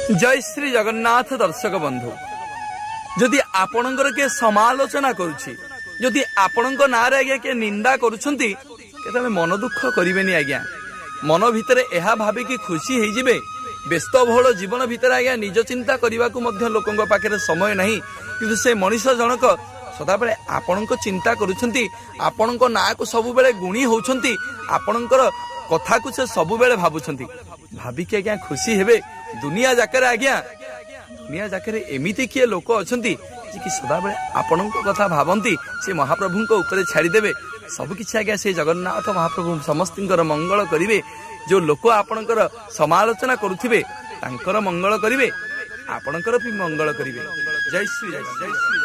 ଜୟ ଶ୍ରୀ ଜଗନ୍ନାଥ। ଦର୍ଶକ ବନ୍ଧୁ, ଯଦି ଆପଣଙ୍କର କିଏ ସମାଲୋଚନା କରୁଛି, ଯଦି ଆପଣଙ୍କ ନାଁରେ ଆଜ୍ଞା କିଏ ନିନ୍ଦା କରୁଛନ୍ତି, କେତେବେଳେ ମନ ଦୁଃଖ କରିବେନି ଆଜ୍ଞା। ମନ ଭିତରେ ଏହା ଭାବିକି ଖୁସି ହେଇଯିବେ। ବ୍ୟସ୍ତବହୁଳ ଜୀବନ ଭିତରେ ଆଜ୍ଞା ନିଜ ଚିନ୍ତା କରିବାକୁ ମଧ୍ୟ ଲୋକଙ୍କ ପାଖରେ ସମୟ ନାହିଁ, କିନ୍ତୁ ସେ ମଣିଷ ଜଣକ ସଦାବେଳେ ଆପଣଙ୍କ ଚିନ୍ତା କରୁଛନ୍ତି, ଆପଣଙ୍କ ନାଁକୁ ସବୁବେଳେ ଗୁଣି ହଉଛନ୍ତି, ଆପଣଙ୍କର କଥାକୁ ସେ ସବୁବେଳେ ଭାବୁଛନ୍ତି। ଭାବିକି ଆଜ୍ଞା ଖୁସି ହେବେ। ଦୁନିଆ ଯାକରେ ଆଜ୍ଞା, ଦୁନିଆ ଯାକରେ ଏମିତି କିଏ ଲୋକ ଅଛନ୍ତି ଯେ କି ସଦାବେଳେ ଆପଣଙ୍କ କଥା ଭାବନ୍ତି। ସେ ମହାପ୍ରଭୁଙ୍କ ଉପରେ ଛାଡ଼ିଦେବେ ସବୁକିଛି ଆଜ୍ଞା। ସେ ଜଗନ୍ନାଥ ମହାପ୍ରଭୁ ସମସ୍ତଙ୍କର ମଙ୍ଗଳ କରିବେ। ଯୋଉ ଲୋକ ଆପଣଙ୍କର ସମାଲୋଚନା କରୁଥିବେ, ତାଙ୍କର ମଙ୍ଗଳ କରିବେ, ଆପଣଙ୍କର ବି ମଙ୍ଗଳ କରିବେ। ଜୟ ଶ୍ରୀ ଜୟ ଶ୍ରୀ।